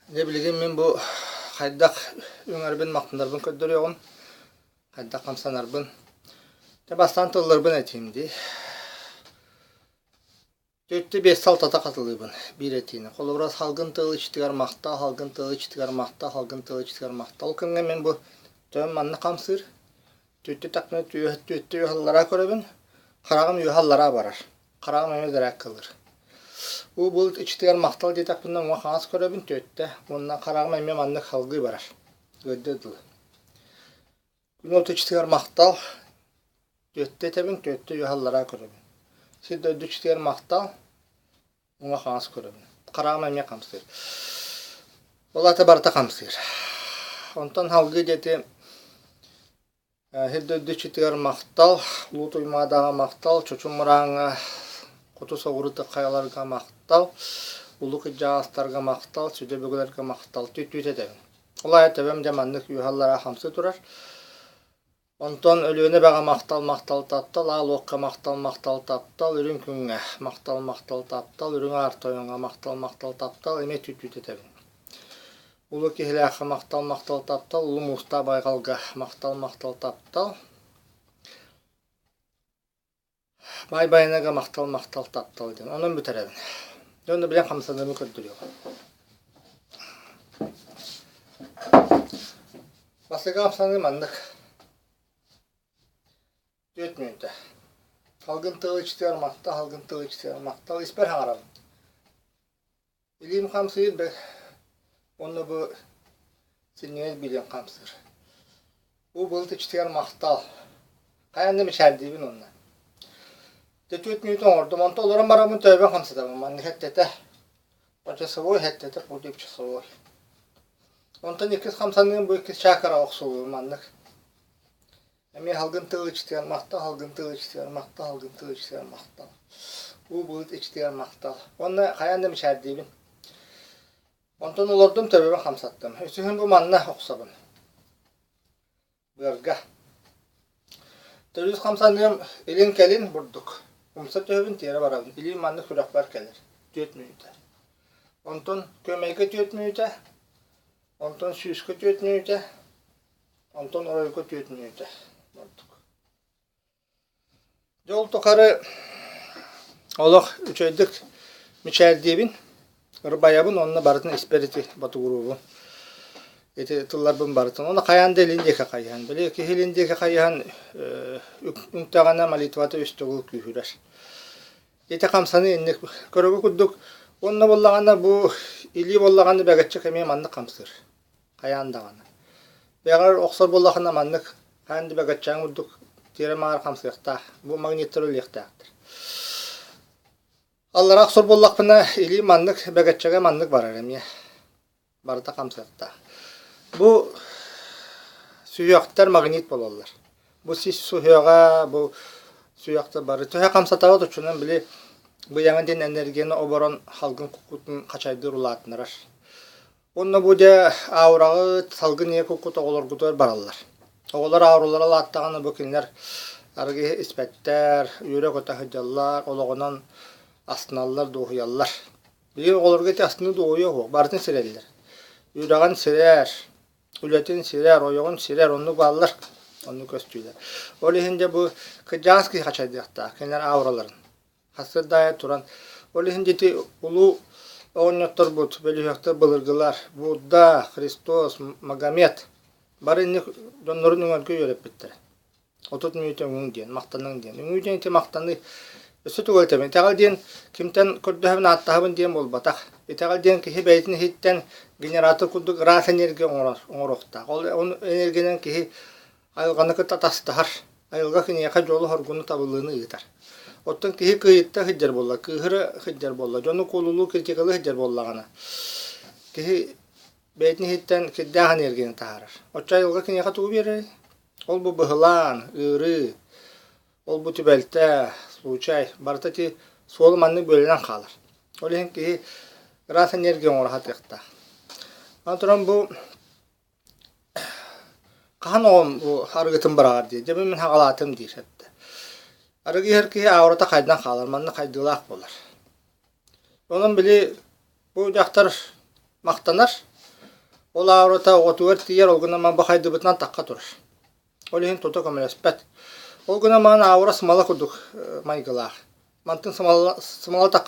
Дьэ билигин мин бу хайдах үҥэрбин, махтанарбын көрдөрүөҕүм, хайдах хамсанарбын. Дьэ бастаан тылларбын этиим дии. Түөртэ биэс салтата хатылыыбын биир этиини. Холобура, салгын тыл иччитигэр махтал, салгын тыл иччитигэр махтал, салгын тыл иччитигэр махтал. Ол кэмҥэ мин бу төбөм манна хамсыыр. Түөртэ тахпына түөртэ үөһэ аллараа көрөбүн, хараҕым үөһэ аллараа барар. Хараҕым эмиэ дырааккалыыр. Уу былыт иччитигэр махтал диэтэхпинэ уҥа хаҥас көрөбүн түөртэ уонна хараҕым эмиэ маннык салгыы барар. Ыалдьа дылы. Күн уот иччитигэр махтал. Түөртэ этэбин, түөртэ үөһэ аллараа көрөбүн. Сир дойду иччитигэр махтал. Уҥа хаҥас көрөбүн. Хараҕым эмиэ хамсыыр. Ол аата барыта хамсыыр. Онтон салгыы диэти Сир дойду иччитигэр махтал, Улуу Туймаадаҕа махтал, Чочум мырааҥҥа, хоту соҕуруу хайаларга махтал, Улуу кырдьаҕастарга махтал, сүдү өбүгэлэргэ махтал түт-түт этэбин. Ол аайы төбөм дьэ маннык үөһэ аллараа хамсыы турар. Онтон Өлүөнэ эбэҕэ махтал, махтал, таптал, Аал уокка махтал, махтал, таптал, Үрүҥ күҥҥэ махтал, махтал, таптал, Үрүҥ Аар Тойоҥҥо махтал, махтал, таптал эмиэ түт-түт этэбин. Улуу киһилээххэ махтал, махтал, таптал, Улуу муустаах байҕалга махтал, махтал, таптал. Баай Байанайга махтал, махтал, таптал диэн. Онон бүтэрэбин. Дьэ онно билэн хамсаныыны көрдөрүөҕүм. Бастакы хамсаныы маннык. 4 мүнүүтэ. Салгын тыл иччитигэр махтал, салгын тыл иччитигэр махтал. Испэр хаҥарабын. Илиим хамсыыр бэл уонна бу синньигэс билиэм хамсыыр. Бу былыт иччитигэр махтал. Хайаан да мичээрдиибин уонна. Дьэ 4 мүнүүтэ оҥордум, онтон олорон бараммын төбөбүн хамсатабын. Маннык эттэтэ. Почасовой эттэтэ, часовой. Онтон иккис хамсаныым бу иккис чакра охсуллуу маннык. Эмиэ салгын тыл иччитигэр махтал, салгын тыл иччитигэр махтал, салгын тыл иччитигэр махтал. Уу былыт иччитигэр махтал. Уонна хайаан да мичээрдиибин. Онтон олордум, төбөбүн хамсаттым. Үсүһүн бу манна охсобун. Быарга. Төрүс хамсаныым илин-кэлин бурдук. Умса түһэбин, тиэрэ барабын. Илиим маннык сүрэхпэр кэлэр. 4 мүнүүтэ. Онтон күөмэйгэ 4 мүнүүтэ, онтон сүүскэ 4 мүнүүтэ, Онтон оройго 4 мүнүүтэ ордук. Дьэ ол тухары олох үчүгэйдик мичээрдиибин, ырбайабын уонна барытын испэр ити ботугуруубун. Ити тылларбын барытын. Уонна хайаан да илин диэки хайыһан. Били киһи илин диэки хайыһан үҥтэҕинэ молитвата үс төгүл күүһүрэр. Ити хамсаныы инник көрөгү курдук уонна буоллаҕына бу илии буоллаҕына бэгэччик эмиэ маннык хамсыыр. Хайаан даҕаны. Бэҕэр охсор буоллахына маннык хаан да бэгэччээн курдук тиэрэ маар хамсыахтаах. Бу магниттар үлэлиэхтээхтэр. Аллара охсор буоллахпына илии маннык бэгэччэгэ маннык барар эмиэ. Барыта хамсыахтаах. Бу сүһүөхтэр магнит буолаллар. Бу сис сүһүөҕэ, бу сүһүөхтэр бары төһө хамсатабыт оччонон били быйаҥа диэн энергияны оборон халгын куккутун хачайдыыр улаатынарар. Уонна бу дьэ аураҕыт, салгын ийэ куккут оҕолоргутугар бараллар. Оҕолор ауралара улааттаҕына бу кинилэр арыгы испэттэр, үөрэ-көтө сылдьаллар, олоҕунан астыналлар, дуоһуйаллар. Билигин оҕолорго ити астыныы дуоһуйуо суох, барытын сирэллэр. Үөрэҕин сирэр, үлэтин сирэр, ойоҕун сирэр, оннук бааллар, оннук көстүүлэр. Ол иһин дьэ бу кырдьаҕас киһи хачайдыахтаах кинилэр аураларын. Сарсыарда аайы туран, ол иһин дьити улуу оҕонньотторбут, бөлүһүөктэр былыргылар, Будда, Христос, Магомед бары инник дьоннорун үҥэргэ үөрэппиттэрэ. 30 мүнүүтэ үҥүҥ диэн, махтаныҥ диэн. Үҥүү диэн ити махтаныы. Өссө тугу этэбин? Итэҕэл диэн кимтэн көрдөһөбүн, ааттаһабын диэн буолбатах. Итэҕэл диэн киһи бэйэтин иһиттэн генератор курдук ыраас энергия оҥорор, оҥоруохтаах. Ол энергиянан киһи Айылҕаны кытта атастаһар, айылҕа киниэхэ дьолу-соргуну табыллыыны ыытар. Оттон киһи кыйытта сылдьар буолла, кыыһыра сылдьар буолла, дьону куолулуу критикалыы сылдьар буоллаҕына, киһи бэйэтин иһиттэн кирдээх энергияны таһаарар. Оччо айылҕа киниэхэ тугу биэрэрий? Ол бу быһылаан, ыарыы, ол бу түбэлтэ, случай, барыта ити суолу маннык бүөлэнэн хаалар. Ол иһин киһи ыраас энергия оҥоро сатыахтаах. Аны туран бу Хаһан оҕом бу арыгытын быраҕар дии, дьэ мин хаҕалаатым диир эттэ. Арыгы иһэр киһи аурата хайдан хаалар, манна хайдыылаах буолар. Онон били бу дьахтар махтанар. Ол аурата оҕотугар тиийэр, ол гынан баран бу хайдыбытынан тахха турар. Ол иһин тута көмөлөспөт. Ол гынан баран аура смола курдук майгылаах. Мантын смола, смола тахха.